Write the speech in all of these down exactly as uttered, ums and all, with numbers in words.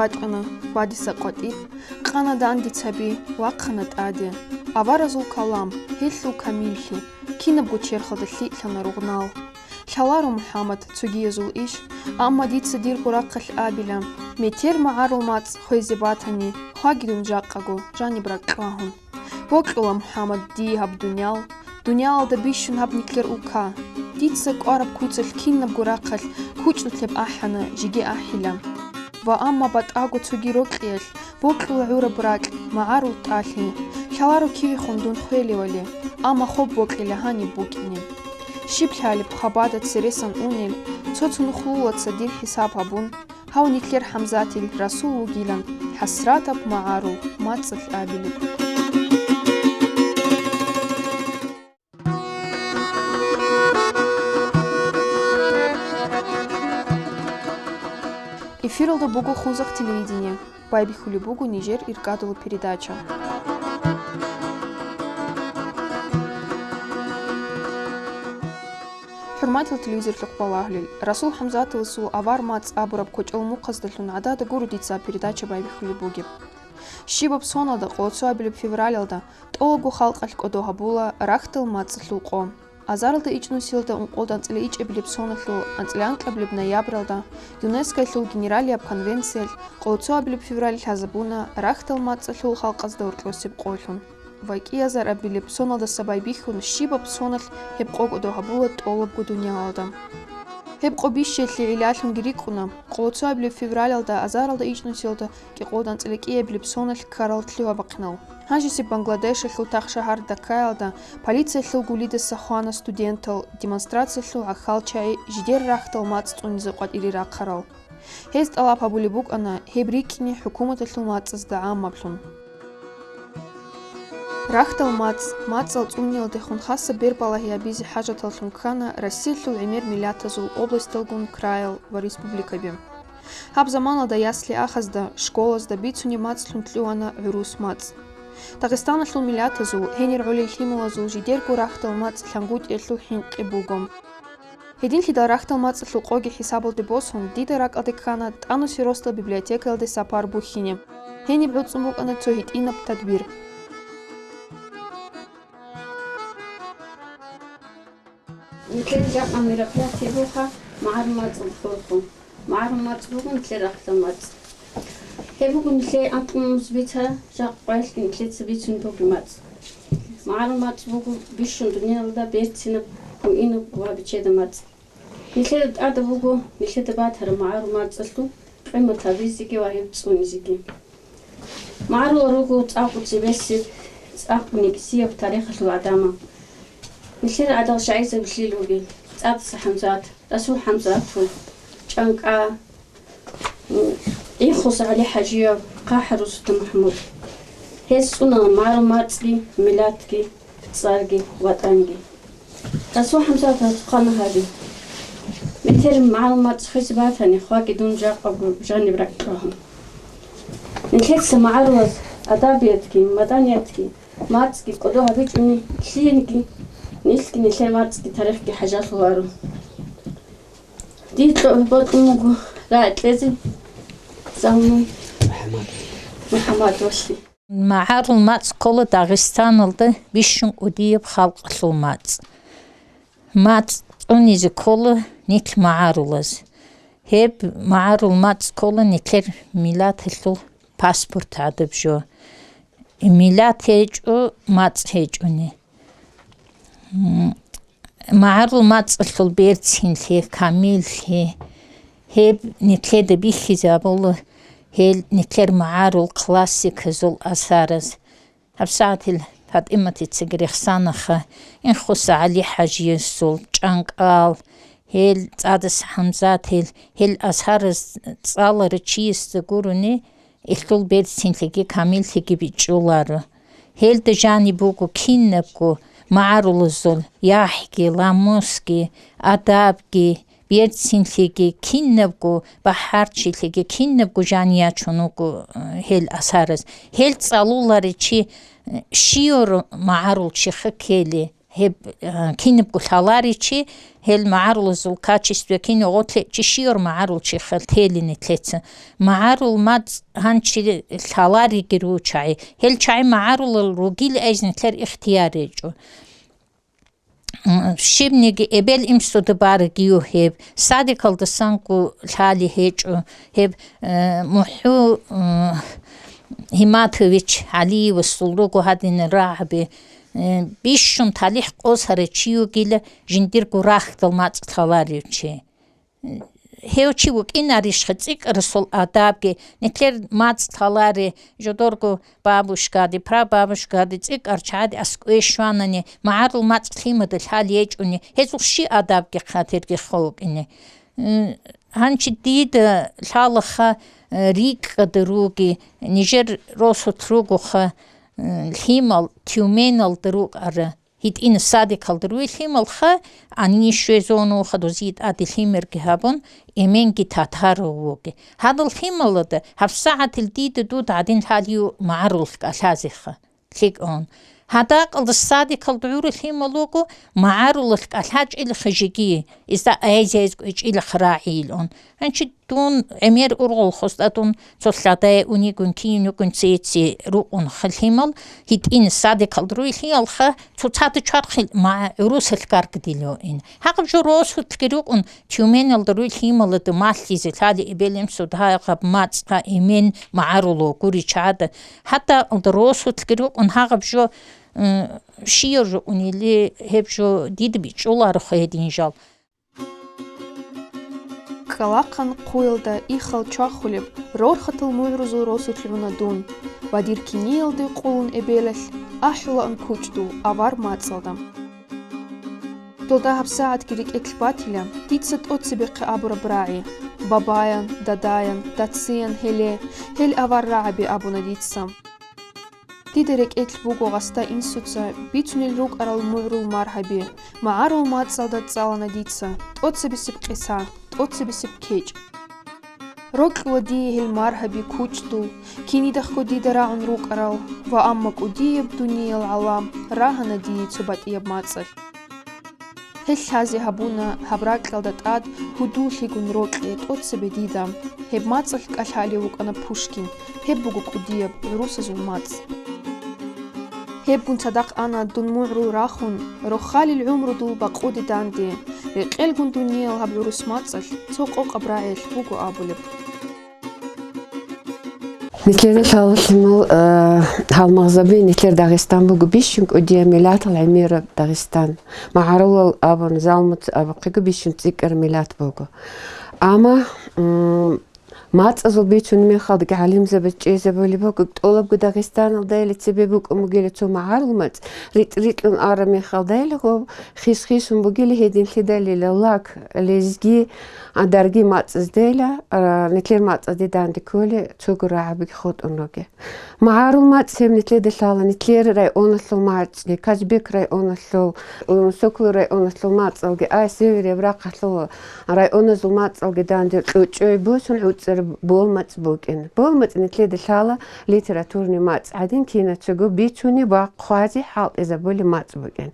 РачӀана бадиса къватӀиб, къана дандицаби, вахъана тӀаде. Аваразул калам, гьелъул камиллъи, кинабго черхалда лъикӀлъана ругънал. Лъаларо, МухӀаммад, цогиязул иш, амма дица дирго рахъалъ абила: метер магӀарул мацӀ хвезе батани, хваги дун жакъаго жаниб ракь рагьун. Бокьула, МухӀаммад, дие гьаб дуниял, дуниялалда бищун гьаб нилъер улка. Дица кӀвараб куцалъ кинабго рахъалъ кучӀдулъеб ахӀана, жеги ахӀила. Ва амма батӀаго цоги рокьиялъ бокьула гӀураб ракь, магӀарул тӀалъи. Лъаларо кивехун дун хвелевали, амма хоб бокьила гьаниб букӀине. Щиб лъалеб хабада цересан унел, цо-цо нухлулаца дир хӀисаб гьабун, гьав нилъер ХӀамзатил Расул вугилан хӀасратаб магӀарул мацӀалъ абилеб. Эфиралда буго Хунзахъ телевидение. Байбихьулеб буго нижер иркӀадулаб передача. ХӀурматиял телевизорлъухъ балагьулел, Расул ХӀамзатовасул «Авар мацӀ» абураб кочӀол мухъаздалъун гӀадада гуро дица передача байбихьулеб бугеб. Щибаб соналда, къоло цоабилеб февралалда, тӀолабго халкъалъ кӀодо гьабула рахьдал мацӀалъул къо. Азаралда ичӀнусиялда ункъоялда анцӀила ичӀабилеб соналъул анцӀила анкьабилеб ноябралда ЮНЕСКОялъул Генералияб конвенциялъ къоло цоабилеб февраль лъазабуна рахьдал мацӀалъул халкъазда гьоркьосеб къолъун. Ва кӀиазарабилеб соналдаса байбихьун щибаб соналъ гьеб къо кӀодо гьабула тӀолабго дуниялалда. Гьеб къо бищиялъе гӀиллалъунги рикӀкӀуна къоло цоабилеб февралалда азаралда ичӀнусиялда кӀикъоялда анцӀила кӀиабилеб соналъ ккарал лъугьа-бахъинал. Гьанжесеб Бангладешалъул тахшагьар Даккаялда полициялъул гулидаса хвана студентал демонстрациялъул гӀахьалчагӀи жидер рахьдал мацӀ цӀунизе къватӀире рахъарал. Гьез тӀалаб гьабулеб букӀана гьеб рикӀкӀине хӀукуматалъул мацӀазда гӀаммаблъун. Рахьдал мацӀ, мацӀал цӀуниялдехун хасаб бербалагьи гьабизе хӀажаталлъун ккана Россиялъул гӀемер миллатазул областалгун краял ва республикаби. Гьаб заманалда ясли-ахазда, школазда бицунеб мацӀлъун лъугьана гӀурус мацӀ. Дагъистаналъул миллатазул, гьенир гӀолел лъималазул жидерго рахьдал мацӀ лъангутӀиялъул хӀинкъи буго. Гьединлъидал рахьдал мацӀалъул къоги хӀисабалде босун, дида ракӀалде ккана тӀанусел росдал библиотекаялде сапар бухьине. Гьениб гӀуцӀун букӀана цо гьитӀинаб тадбир. Нилъер жакъа мероприятие буха магӀарул мацӀ хурхун. МагӀарул мацӀ буго нилъер рахьдал мацӀ. Гьеб буго нилъее анкьнун бица жакъа къоялъги нилъеца бицун бугеб мацӀ. МагӀарул мацӀ буго бищун дуниялалда берцинаб, гьуинаб ва бечедаб мацӀ. Нилъеда тӀадаб буго нилъеда батараб магӀарул мацӀалъул къимат гьабизеги ва гьеб цӀунизеги. МагӀарулал руго цӀакъго цебесеб, цӀакъго никӀсияб тарихалъул гӀадамал. Нилъер гӀадал шагьидзабилъил ругел ЦӀадаса ХӀамзат, Расул ХӀамзатов, ЧӀанкӀа, Ихус ГӀали-ХӀажиев, ХъахӀарусута МахӀмуд. Гьез цӀуна магӀарул мацӀги, миллатги, цӀарги, ватӀанги. Расул ХӀамзатовас хъвана гьаби: метер магӀарул мацӀ хвезе батани, хваги дун жакъаго жаниб ракӀ рагьун. Нилъеца магӀарулаз адабиятги, маданиятги, мацӀги кӀодо гьабичӀони, лъиениги, нилъги нилъер мацӀги тарихги хӀажалъуларо. Дие кьо-, бокьун буго рагӀи кьезе Залмун МухӀаммадовалъе. МагӀарул мацӀ ккола Дагъистаналда бищун кӀудияб халкъалъул мацӀ. МацӀ цӀунизе ккола нилъ магӀарулаз. Гьеб магӀарул мацӀ ккола нилъер миллаталъул паспорт гӀадаб жо. Миллат гьечӀо, мацӀ гьечӀони. М, магӀарул мацӀалъул берцинлъи, камиллъи, гьеб нилъеда бихьизабула гьел нилъер магӀарул классиказул асараз. ГьабсагӀатил ПатӀиматицаги рехсанаха, Ихус ГӀали-ХӀажиясул, ЧӀанкӀал, гьел ЦӀадаса ХӀамзатил, гьел асараз цӀаларав чиясда гурони, гьелъул берцинлъиги камиллъиги бичӀчӀуларо. Гьелда жаниб буго кинабго магӀарулазул яхӀги, ламусги, адабги, берцинлъиги, кинабго бахӀарчилъиги, кинабго жан ячун вуго, э, гьел асараз. Гьел цӀалуларев чи, э, щивав магӀарул чиха ккели, гьеб, э, кинабго лъаларичи, гьел магӀарулазул качестве кино гъотлъе чи щиор магӀарул чи хел телине лъеца. МагӀарул мацӀ гьанчи лъалариги ручагӀи. Гьел чагӀи магӀарулал ругил эзни лъер ихтияр речӀо. М, щибниги эбел-имсуда барагиу гьеб, садикалдасанго лъали гьечӀо гьеб, э, МухӀу, э, Гьиматович ГӀалиевасул руго гьадин рагӀаби, э, бищун талихӀ къосарай чи вугила, жиндирго рахьдал мацӀ лъаларев чи. Гьев чи вукӀинарищха цӀикӀкӀарасул адабги, нилъер мацӀ лъалари, жодорго бабушкади, прабабушкади, цӀикӀкӀар чагӀади аскӀове щванани, магӀарул мацӀ лъимада лъал гьечӀони, гьезул щи адабги хъатирги хъо вукӀине. М, гьанчи дида лъалаха, э, рикӀкӀада руги, нижер росулъ ругоха, э, лъимал Тюменалда рукӀара. ГьитӀина садикалда руй лъималха, они щвезонуха дозие тӀаде лъимерги гьабун, эменги татарав вуги. Гьадал лъималада гьабсагӀатил дида дуда гьадин лъалиу магӀарулъ кӀалъазеха. ЛъикӀун. Гьадакъалда садикалда гӀури лъимал вуго, магӀарулъ кӀалъачӀилха жеги, изда айзайз кӀвечӀилха рагӀийилун. Гьанчи Дун гӀемер ургъул хостӀа дун цо лъадай унигун киюнигун цеце рукъун хилъимал, гьитӀин садикал руй лъиялха, цоцазда чвархъил ма-, гӀурусалъ каргдило ин. Гьагъаб жо росулъги рукъун Тюменалда руй лъималада малъизе лъали эбелимсуд гьагъаб мацӀ гьа эмен магӀаруло гури чагӀада. ХӀатта алда росулъги рукъун гьагъаб жо, м, щияр жо унели гьеб жо дида бичӀчӀуларухъе гьедин жал. КӀкӀалахъан хъуялда ихал чвахулеб рорхатал мугӀрузул росулъ гӀуна дун, ва дир киниялде къулун эбелалъ ахӀулаан кучӀдул авар мацӀалда. Долда гьабсагӀатги рекӀелъ батила дица тӀоцебехъе абураб рагӀи: бабаян, дадаян, дациян гьеле, гьел авар рагӀаби абуна дица. Дида рекӀелъ буго гъасда инсуца бицунел рукӀарал мугӀрул маргьаби, магӀарул мацӀалда цӀалана дица тӀоцебесеб къиса, тӀоцебесеб кечӀ. Рокьула дие гьел маргьаби кучӀдул, кинидахго дида рагӀун рукӀарал, ва амма кӀудияб дуниял гӀалам рагьана дие цо батӀияб мацӀалъ. Гьел лъазе гьабуна гьаб ракьалда тӀад гьудуллъигун рокьи тӀоцебе дида. Гьеб мацӀалъ кӀалъалев вукӀана Пушкин, гьеб буго кӀудияб гӀурусазул мацӀ. Гьебгун цадахъ ана дун мугӀрул рахун, рохалил гӀумрудул бакъуде данде, рекъелгун дуниял гьаб гӀурус мацӀалъ цо къокъаб рагӀиялъ буго абулеб. Нилъеда лъала лъимал, э, гьалмагъзаби, нилъер Дагъистан буго бищун кӀудияб миллатал гӀемераб Дагъистан. МагӀарулал абун, залмуц абухъего бищун цӀикӀкӀараб миллат буго. Амма, м, мацӀазул бицунеб мехалдаги гӀалимзабаз чӀезабулеб буго, тӀолабго Дагъистаналдайила цебе букӀун бугила цо магӀарул мацӀ, ритӀ-ритӀун араб мехалдайила гьоб, хис-хисун бугила гьединлъидалила лак, лезги, а, дарги мацӀаздайла, а, нилъер мацӀазде данде кколи цого рагӀабиги хутӀун руге. МагӀарул мацӀ гьеб нилъеда лъала, нилъер районалъул мацӀги, Казбек районалъул, м, Сокол районалъул мацӀалги, ай, Севереб рахъалъул районазул мацӀалги данде кьучӀой босун гӀуцӀар бол мацӀ букӀин. Бол мацӀ нилъеда лъала литературный мацӀ гӀадин кинацаго бицунеб ва хъвази хӀалтӀизабулеб мацӀ букӀин.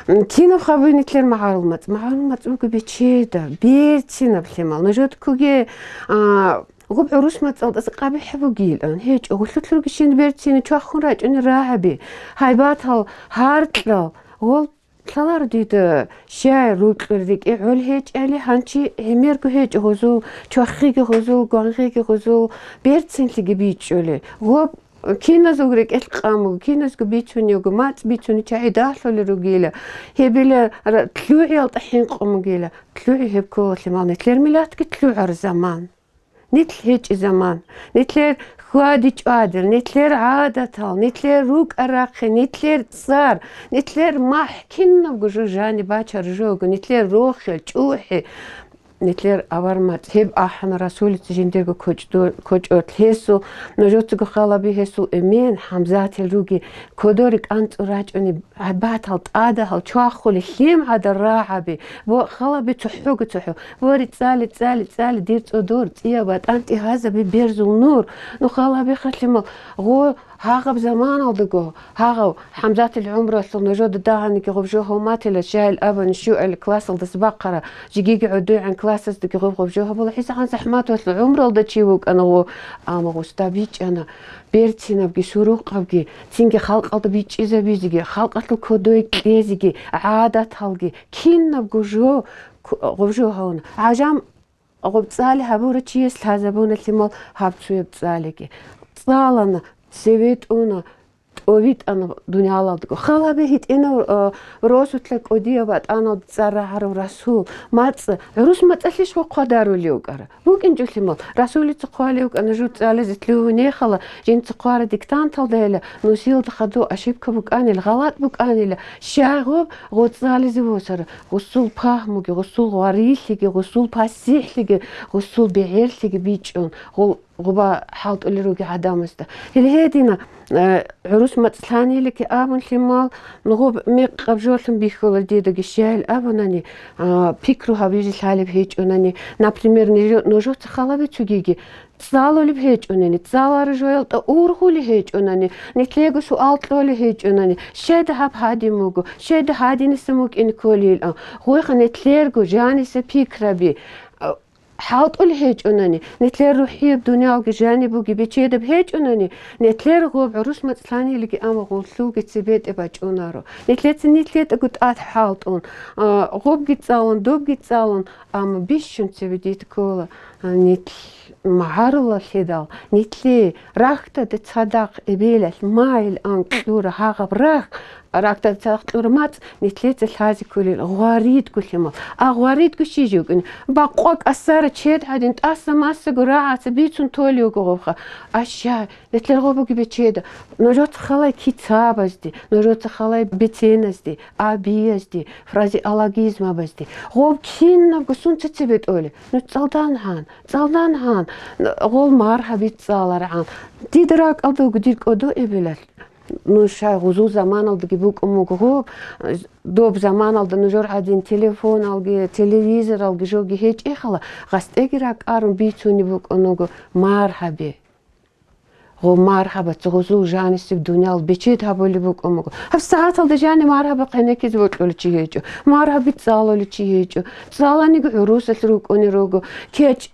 М, кинаб хабуй нилъер магӀарул мацӀ? МагӀарул мацӀ буго бечедаб, берцинаб лъимал. Нужеда ккоге, а, гъуб гӀурус мацӀалдаса къабихӀ бугилан. ГьечӀо, гъуллъулъ ругищин берцина чвахун рачӀуни рагӀаби, гьайбатал, гьаркьал, гъол лъалар дида щай рукьул рикӀи гӀол гьечӀали, гьанчи гӀемерго гьечӀо гъозул, чвахиги гъозул, гвангъиги гъозул, берцинлъиги бичӀчӀули. Гъоб киназул рекӀелъ къан буго, киназго бицунего, мацӀ бицуни чагӀи далъулел ругила. Гьебила ра-, лъугӀиялда хӀинкъун бугила. ЛъугӀи гьеб ккола лъимал, нилъер миллатги лъугӀар заман. Нилъ гьечӀи заман, нилъер хьвади-чӀвадил, нилъер гӀадатал, нилъер рукӀа-рахъи, нилъер цӀар, нилъер махӀ, кинабго жо жаниб бачар жого, нилъер рохел, чӀухӀи, нилъер авар мацӀ. Гьеб ахӀана Расулица жиндирго кочӀдо-, кочӀолъ. Гьесул, нужецаго халаби, гьесул эмен ХӀамзатил руги, кодоре кӀанцӀун рачӀуни, гӀабатал тӀадагьал чвахулел лъим гӀадар рагӀаби, ва халаби цохӀого-цохӀо, ва рицӀцӀали, цӀали, цӀали, дир цӀодор, цӀияб ватӀан тӀигьазаби берзул нур, ну халабиха лъимал, гъо-, Гьагъаб заманалдаго, гьагъав ХӀамзатил гӀумруялъул нужеда дагьаниги гъуб жо гьавматила, щайил абани щуал классалдаса бахъара, жигиги гӀодойгӀан классаздаги гъуб гъуб жо гьабула, гьесагӀан захӀматалъул гӀумруялда чи вукӀана гъо, амма гъусда бичӀчӀана, берцинабги, сурукъабги, цинги халкъалда бичӀчӀизабизеги, халкъалъул кодой кьезеги, гӀадаталги, кинабго жо, гъуб жо гьавуна. ГӀажам Гъуб цӀали гьабурав чияс лъазабуна лъимал гьаб цуяб цӀалиги. ЦӀалана, цеве тӀуна, тӀовитӀана дуниялалдаго. Хал гьабе гьитӀинав, а, росулъа кӀудияб ватӀаналда цӀар рагӀарав расул, мацӀ, гӀурус мацӀалъищ гъо хъвадарулев вукӀара? ВукӀинчӀо лъимал. Расулица хъвалев вукӀана, жур цӀализе лъугьунехала, жинца хъвара диктанталдайила, нусиялда хадув ошибка букӀанила, гъалатӀ букӀанила, щай гъоб гъо цӀализе восара? Гъусул пагьмуги, гъусул гъварилъиги, гъусул пасихӀлъиги, гъусул бегӀерлъиги бичӀчӀун, гъу-, гъуба хӀалтӀулел ругел гӀадамазда. Гьел гьедина, э, гӀурус мацӀ лъанилики абун лъимал, гъуб мекъаб жолъун бихьула дидаги щайил абунани, а, пикру гьабизе лъалеб гьечӀунани, например, нижо-, нужеца халаби цогиги, ЦӀалулеб гьечӀунани, цӀалараб жоялда ургъули гьечӀунани, нилъего суал кьолеб гьечӀунани, щайда гьаб гьадин буго, щайда гьадинасан букӀин кколилан, гъойха нилъерго жаниса пикраби, а, хӀалтӀулеб гьечӀунани, нилъер рухӀияб дуниялги жаниб буги бечедаб гьечӀунани, нилъер гъоб гӀурус мацӀ лъанилиги, амма гъуллъулги цебетӀе бачӀунаро. Нилъеца нилъетӀаго тӀад хӀалтӀун, а, гъобги цӀалун, добги цӀалун, амма бищун цебе дида ккола, а, нилъ магӀарулалъидал, нилъе рахьдада цадахъ эбелалъ майил ан кьура гьагъаб рахь, рахьдада цадахъ кьура мацӀ нилъеца лъазе кколел гъваридго лъимал. А гъваридго щиж йукӀин? Бакъва кӀасара чед гӀадин тӀаса-масаго рагӀаца бицун толев вуго гъобха. Аща, нилъер гъобги бечеда, нужеца халай кицабазде, нужеца халай беценазде, абиязде, фразеологизмабазде. Гъоб кинабго сунца цебе тӀоле? Ну, цӀалдан гьан, цӀалдан гьан, гъол маргьаби цӀаларгӀан. Дида ракӀалда вуго дир кӀодо эбелалъ. Ну, щай гъузул заманалдаги букӀун буго гъоб, доб заманалда нужер гӀадин телефоналги, телевизоралги жоги гьечӀехала, гъастӀеги ракӀарун бицунеб букӀун буго маргьаби. Гъо маргьабаца гъузул жанисеб дуниял бечед гьабулеб букӀун буго. Гьаб сагӀаталда жани маргьаба хъенекизе бокьулев чи гьечӀо, маргьаби цӀалулев чи гьечӀо, цӀаланиги гӀурусалъ рукӀунел руго, кечӀ,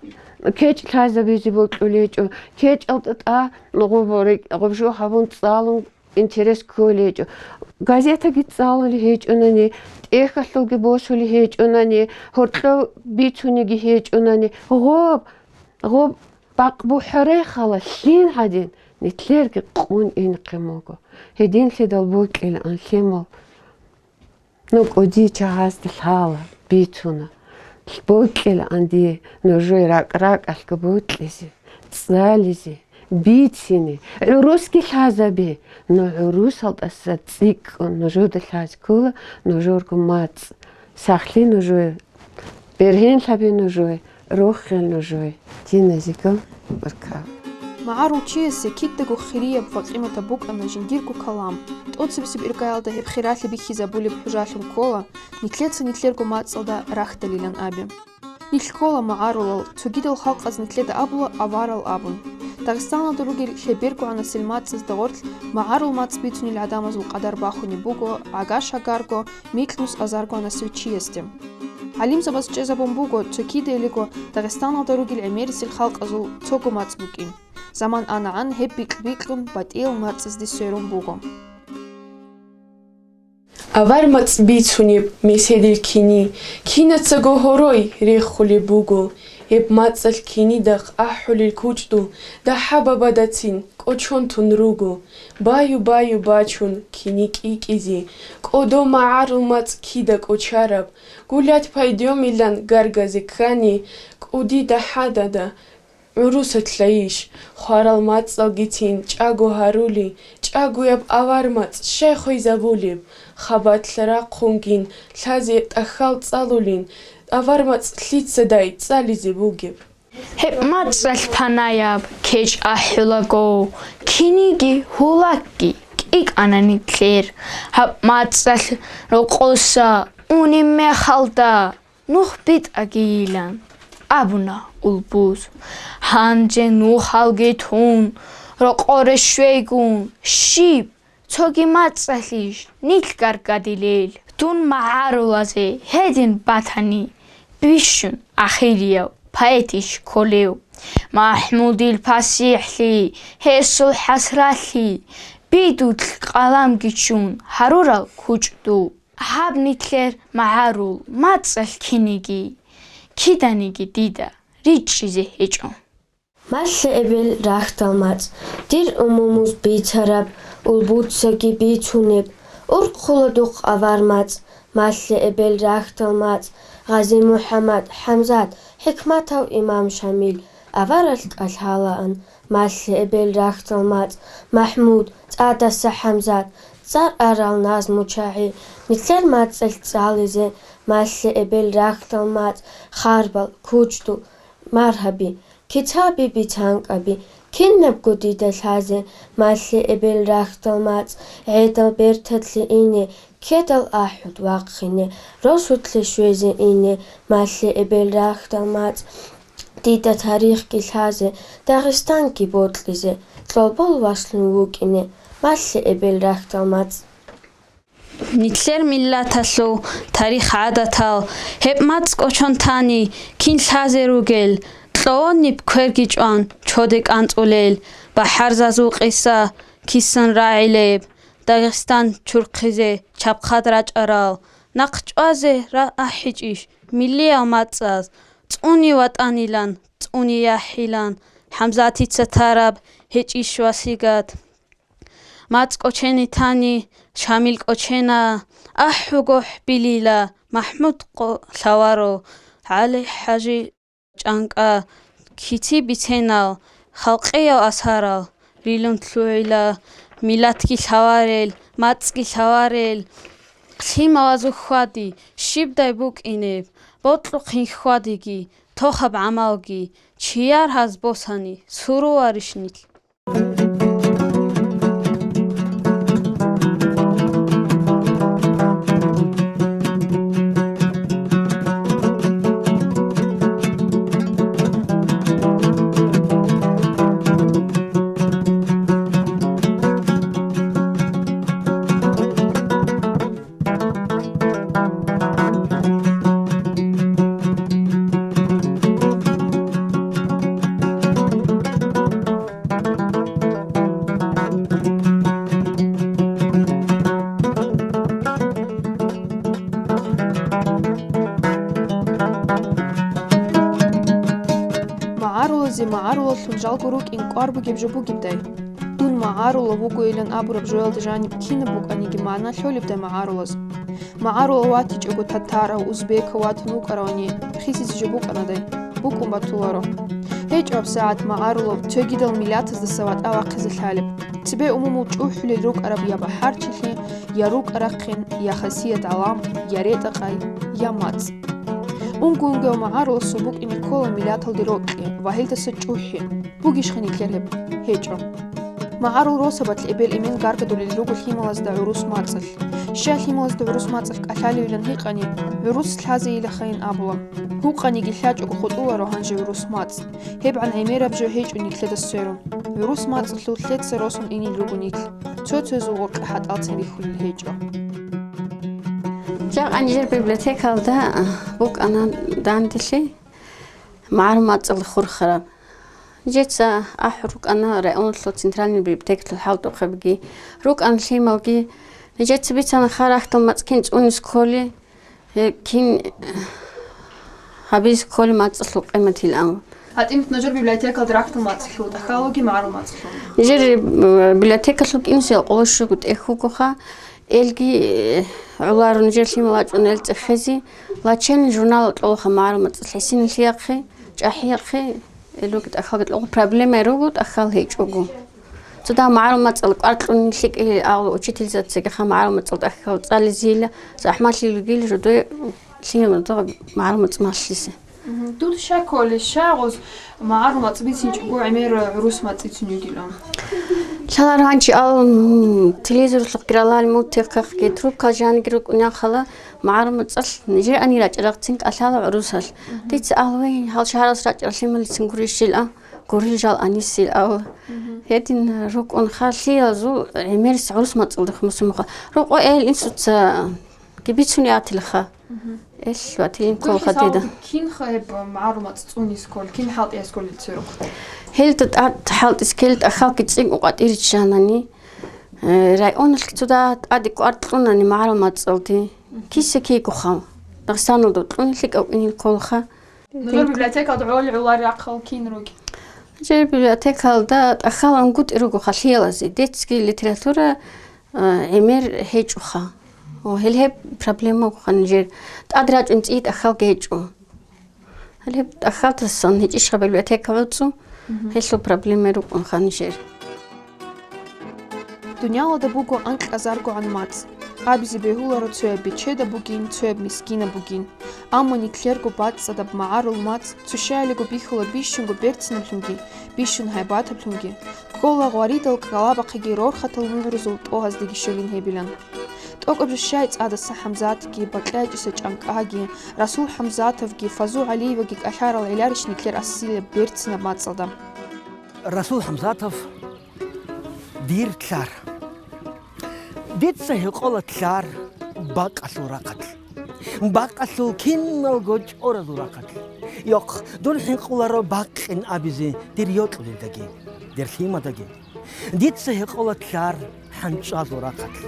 кечӀ лъазабизе бокьулев гьечӀо, кечӀалда тӀа гъоб рекь-, гъоб жо гьабун цӀалун интерес кколев гьечӀо. Газетаги цӀалулев гьечӀунани, тӀехьалъулги босулев гьечӀунани, гьоркьов бицунеги гьечӀунани, гъоб, гъоб бакъ бухӀарай хала лъин гӀадин, нилъерги къун инхъе муго. Гьединлъидал бокьилаан лъимал. Ну, кӀуди чагӀазда лъала, бицуна. Бокьилаан дие нужее ракӀ-ракӀалъго бокьизе, цӀализе, бицине, гӀурусги лъазабе. Ну, гӀурусалдаса цӀикӀкӀун нужеда лъазе ккола нужерго мацӀ. Сахлъи нужее, бергьенлъаби нужее, рохел нужее, диназего баркал. МагӀарул чиясе кидаго хирияб ва къиматаб букӀана жиндирго калам. ТӀоцебесеб иргаялда гьеб хиралъи бихьизабулеб хӀужалъун ккола, нилъеца нилъерго мацӀалда рахьдалилан абе. Нилъ ккола магӀарулал, цогидал халкъаз нилъеда абула аварал абун. Дагъистаналда ругел лъебергогӀанасел мацӀазда гъорлъ магӀарул мацӀ бицунел гӀадамазул къадар бахунеб буго гӀагар-шагарго, микьнус азаргогӀанасев чиясде. ГӀалимзабаз чӀезабун буго, цо кидаялиго Дагъистаналда ругел гӀемерисел халкъазул цого мацӀ букӀин. Заман анагӀан гьеб бикь-бикьун батӀиял мацӀазде сверун буго. Авар мацӀ бицунеб меседил кини, кинацаго гьорой рехулеб буго. Гьеб мацӀалъ кинидахъ ахӀулел кучӀдул дагьа-бабадацин кӀочон тун руго. Баю-баю бачун кини кӀикӀизе, кӀодо магӀарул мацӀ кида кӀочараб, гулять-пайдёмилан гаргазе ккани, кӀуди дагьадада гӀурусалъайищ, хварал мацӀалгицин чӀаго гьарули, чӀагояб авар мацӀ щай хвезабулеб? Хабалъ рахъунгин лъазе тӀахьал цӀалулин, авар мацӀ лъицадай цӀализе бугеб? Гьеб мацӀалъ панаяб кечӀ ахӀулаго, киниги гьулакги кӀикӀана нилъер. Гьаб мацӀалъ рокъоса унеб мехалда, нух битӀагийилан абуна улбуз. Гьанже нухалги тун, Рокъоре щвейгун, щиб, цоги мацӀалъищ нилъ гаргадилел? Дун магӀарулазе гьедин батани, бищун ахирияв поэтищ кколев. МахӀмудил пасихӀлъи, гьесул хӀасратлъи, бидулъ къаламги ччун гьарурал кучӀду. Гьаб нилъер магӀарул мацӀалъ кинеги, киданиги дида ричӀчӀизе гьечӀо. Малъе эбел рахьдал мацӀ, дир умумуз бицараб, улбуцаги бицунеб, урхъула духъ авар мацӀ, малъе эбел рахьдал мацӀ, Гъази-МухӀаммад, ХӀамзат, хӀикматав имам Шамил, аваралъ кӀалъалаан, малъе эбел рахьдал мацӀ, МахӀмуд, цӀадаса ХӀамзат, цӀар арал назму-чагӀи, нилъер мацӀалъ цӀализе, малъе эбел рахьдал мацӀ, харбал, кучӀду, маргьаби, кицаби, бицанкӀаби, кинабго дида лъазе, малъе эбел рахьдал мацӀ, гӀедал берталъе ине, кедал ахӀуд вахъине, росулъе щвезе ине, малъе эбел рахьдал мацӀ, дида тарихги лъазе, Дагъистанги бокьизе, кьолбол васлъун вукӀине, малъе эбел рахьдал мацӀ. Нилъер миллаталъул тарих-гӀадатал гьеб мацӀ кӀочон тани, кин лъазе ругел, кьолониб кверги чӀван чоде кӀанцӀулел, бахӀарзазул къиса кисан рагӀилеб, Дагъистан чурхъизе чабхъад рачӀарал, нахъ чӀвазе ра-, ахӀичӀищ миллиял мацӀаз, цӀуни ватӀанилан, цӀуни яхӀилан, ХӀамзатица тараб гьечӀищ васигат? МацӀ кӀочене тани, Шамил кӀочена, ахӀуго хӀбилила, МахӀмуд къо-, лъаваро, ГӀали-ХӀажи чӀанкӀа, кици биценал, халкъиял асарал, рилун лъугӀила, миллатги лъаварел, мацӀги лъаварел, лъималазул хьвади щибдай букӀинеб, бокьухъин хьвадиги, тохаб гӀамалги, чияр гьаз босани, суруларищ нилъ? МагӀарулазе магӀарулалъун жалго рукӀин кӀвар бугеб жо бугебдай? Дун магӀарулав вугойилан абураб жоялда жаниб кинаб букӀаниги магӀна лъолебдай магӀарулаз? МагӀарулав ватичӀого татарав, узбекав ватун вукӀаравани, хисизе жо букӀанадай? БукӀун батуларо. ГьечӀо гьабсагӀат магӀарулав цогидал миллатаздаса ватӀа вахъизе лъалеб. Цебе умумул чӀухӀулел рукӀараб я бахӀарчилъи, я рукӀа-рахъин, я хасият-гӀалам, я ретӀа-къай, я мацӀ. Унго-унгояв магӀаруласул букӀине ккола миллаталде рокьи ва гьелдаса чӀухӀи. Бугищха нилъер гьеб? ГьечӀо. МагӀарул росабалъ эбел-эмен гаргадулел руго лъималазда гӀурус мацӀалъ. Щай лъималазда гӀурус мацӀалъ кӀалъалевилан гьикъани, гӀурус лъазейилахайин абула. Гьукъаниги лъачӀого хутӀуларо гьанже гӀурус мацӀ. ГьебгӀан гӀемераб жо гьечӀо нилъеда сверун. ГӀурус мацӀалъул лъеца росун инел руго нилъ. Цо-цозул гъоркье хӀатӀал цин рихьулел гьечӀо. Жакъа нижер библиотекалда букӀана данделъи магӀарул мацӀалда хурхараб. Нижеца ахӀун рукӀана районалъул центральный библиотекалъул хӀалтӀухъабги, рукӀана лъималги. Нижеца бицана ха рахьдал мацӀ кин цӀунизе кколей, гьеб кин гьабизе кколей мацӀалъул къиматилан. ГьатӀимат нужер библиотекалда рахьдал мацӀалъул тӀахьалги магӀарул мацӀалъул? Нижер, э, библиотекалъул кӀиниса къоло щуго тӀехь бугоха, элги, э, гӀоларо нижер лъимал вачӀун эл цӀехезе, лачен журнал кьолоха магӀарул мацӀалъ хӀисиналъиялъе, чӀахӀиялъе, эл руго тӀахьалги кьоло, проблема руго, тӀахьал гьечӀого. Цо дагь магӀарул мацӀал кӀвар кьун лъикӀилел агьлу учительзацаги ха магӀарул мацӀал тӀахьал цӀализейила, захӀмалъи ругел жодое лъимал магӀарул мацӀ малъизе. Мгм. Дуда щай кколей, щай гъоз магӀарул мацӀ бицинчӀого гӀемер гӀурус мацӀ бицин йигилан? Лъаларо гьанже ал, м, телевизоралъухъ гиралал мутихъахъги, трубкал жанги рукӀунел хала магӀарул мацӀалъ нижер ани рачӀарахъцин кӀалъала гӀурусалъ. Мгм. Дица агьлуе гьал шагьаралъ рачӀарал лъималицин гурищила. Гурил жал анисил авал. Мгм. Гьедин рукӀунха, лъиязул гӀемерис гӀурус мацӀалдехун мусумуха. Рукъо эл инсуца гибицуни атилха. Мгм. Эл ватилин Гурхъи колха дида. Саулги кинха гьеб магӀарул мацӀ цӀунис ккол, кин хӀалтӀияс кколел церухъ? Гьелда тӀад хӀалтӀис ккел тӀахьалги цӀикӀкӀун къватӀире ччанани, э, районалъ цо да тӀаде кӀвар кьунани магӀарул мацӀалде. Мгм. Киса кигоха. Дагъистаналда кьунелъи кӀавкӀинил колха. Нужер библиотекалда гӀол-гӀолар рахъал кин рукӀ? Жер библиотекалда тӀахьал ангутӀи руго халъиялазе, детский литература, а, гӀемер гьечӀоха. О, гьел гьеб проблемагоха нижер. ТӀад рачӀун цӀи тӀахьалги гьечӀо. Гьел гьеб тӀахьалтасан гьечӀищха библиотека гӀуцӀу, Мгм. гьелъул проблема рукӀунха нижер. Дуниялалда буго анкьазаргогӀан мацӀ. Абизе бегьуларо, цояб бечедаб бугин, цояб мискинаб бугин. Амма нилъерго бацӀцӀадаб магӀарул мацӀ цо щайилего бихьула бищунго берцинаблъунги, бищун гьайбатаблъунги, ккола гъваридал кӀкӀалабахъеги рорхатал мугӀрузул тӀогьаздеги щолин гьебилан. ТӀокӀаб жо щай ЦӀадаса ХӀамзатги, БакьячӀиса ЧӀанкӀаги, Расул ХӀамзатовги, Фазу ГӀалиеваги кӀалъарал гӀеларищ нилъер асилаб берцинаб мацӀалда? Расул ХӀамзатов. Дир лъар. Дица гьекъола лъар бакъалъул рахъалъ. Бакъалъул киналго чӀоразул рахъалъ. Йохъ, дун хӀинкъуларо бакъин абизе дир йокьулелдаги, дир лъимадаги. Дица гьекъола лъар хӀанчӀазул рахъалъ.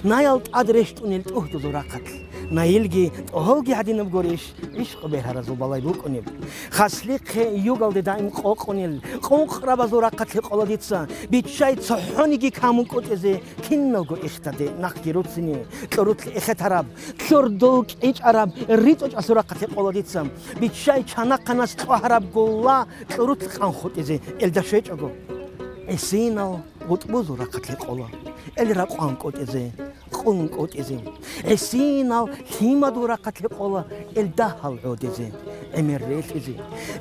Наял тӀад рещтӀунел тӀугьдузул рахъалъ. Наилги тӀогьолги гьадинаб горищ? ГӀишкъу бергьаразул балай букӀунеб. Хаслихъе югалде даим къокъунел, къункърабазул рахъалъ гьекъола дица, биччай цохӀониги камун кӀутӀизе, киналго ихтаде нахъги руцине, кьурулъ эхетараб, кьурдул кӀичӀараб ритӀухъалъул рахъалъ гьекъола дица, биччай чанахъанас кьвагьараб гулла кьурулъ къанхъутӀизе элда щвечӀого. ГӀисинал гъутӀбузул рахъалъ гьекъола, эл ракъван кӀутӀизе, къун кӀутӀизе. ГӀисинал лъимадул рахъалъ гьекъола, эл дагьал гӀодизе, гӀемер релъизе.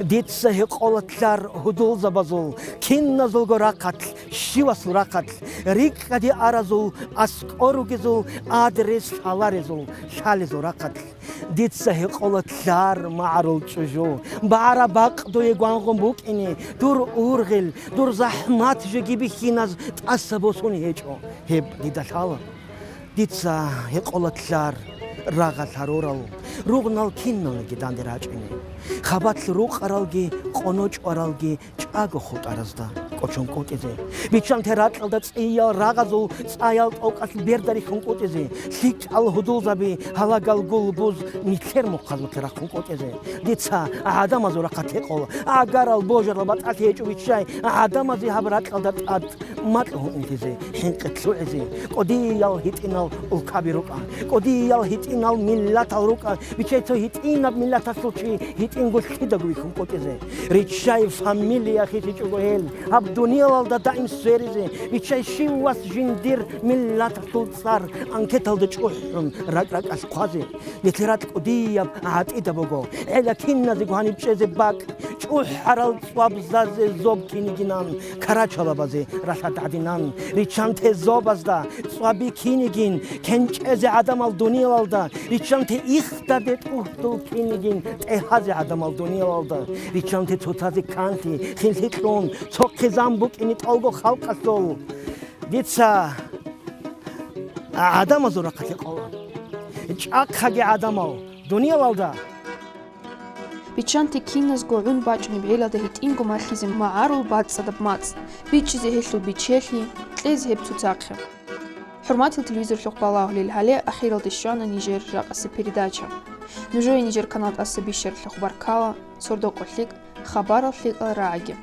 Дица гьекъола лъар гьудулзабазул, киназулго рахъалъ, щивасул рахъалъ, рикӀкӀаде аразул, аскӀор ругезул, адрес лъаларезул, лъалезул рахъалъ. Дица гьекъола лъар магӀарул чӀужу, багӀараб бакъ дуе гвангъун букӀине, дур ургъел, дур захӀмат жеги бихьиназ тӀаса босун гьечӀо, гьеб дида лъала. Дица гьекъола лъар рагъал гьарурал, ругънал киналниги данде рачӀине, хабалъ рукъаралги, къоно чӀваралги, чӀаго хутӀаразда кӀочон кӀутӀизе. Биччанте ракьалда цӀиял рагъазул цӀаял тӀокӀалъ берда рихьун кӀутӀизе, лъикӀал гьудулзаби, гьалагал гулбуз нилъер мухъазулъе рахъун кӀутӀизе. Дица гӀадамазул рахъалъ гьекъола, гӀагарал божарал батӀалъи гьечӀо, биччай гӀадамазе гьаб ракьалда тӀад макьу гьунтизе, хӀинкъи лъугӀизе. КӀудиял гьитӀинал улкаби рукӀа, кӀудиял гьитӀинал миллатал рукӀа, биччай цо гьитӀинаб миллаталъул чи гьитӀинго лъидаго вихьун кӀутӀизе. Риччай фамилия хисичӀого гьел, гьаб дуниялалда даим сверизе, риччай щив вас жиндир миллаталъул цӀар анкеталда чӀухӀун ракӀ-ракӀалъ хъвазе. Нилъер ракь кӀудияб гӀатӀида буго, гӀела киназего гьаниб чӀезе бакӀ, чӀухӀарал цӀвабзазе зоб кинигинан, карачалабазе ралъад гӀадинан, риччанте зобазда цӀваби кинигин, кенчӀезе гӀадамал дуниялалда, риччанте ихтаде тӀугьдул кинигин, тӀегьазе гӀадамал дуниялалда, риччанте цоцазе канлъи, хинлъи кьун, цо хъизан букӀине тӀолго халкъалъул. Дица гӀадамазул рахъалъе къола. ЧӀахъаги гӀадамал дуниялалда. Биччанте киназго гӀун бачӀунеб гӀелалда гьитӀинго малъизе магӀарул бацӀцӀадаб мацӀ, бичӀчӀизе гьелъул бичелъи, кьезе гьеб цоцахъе. ХӀурматиял телевизорлъухъ балагьулел, гьале ахиралде щвана нижер жакъасеб передача. Нужее нижер канал тӀаса бищаралъухъ баркала, сордо-къо лъикӀ, хабарал лъикӀал рагӀаги.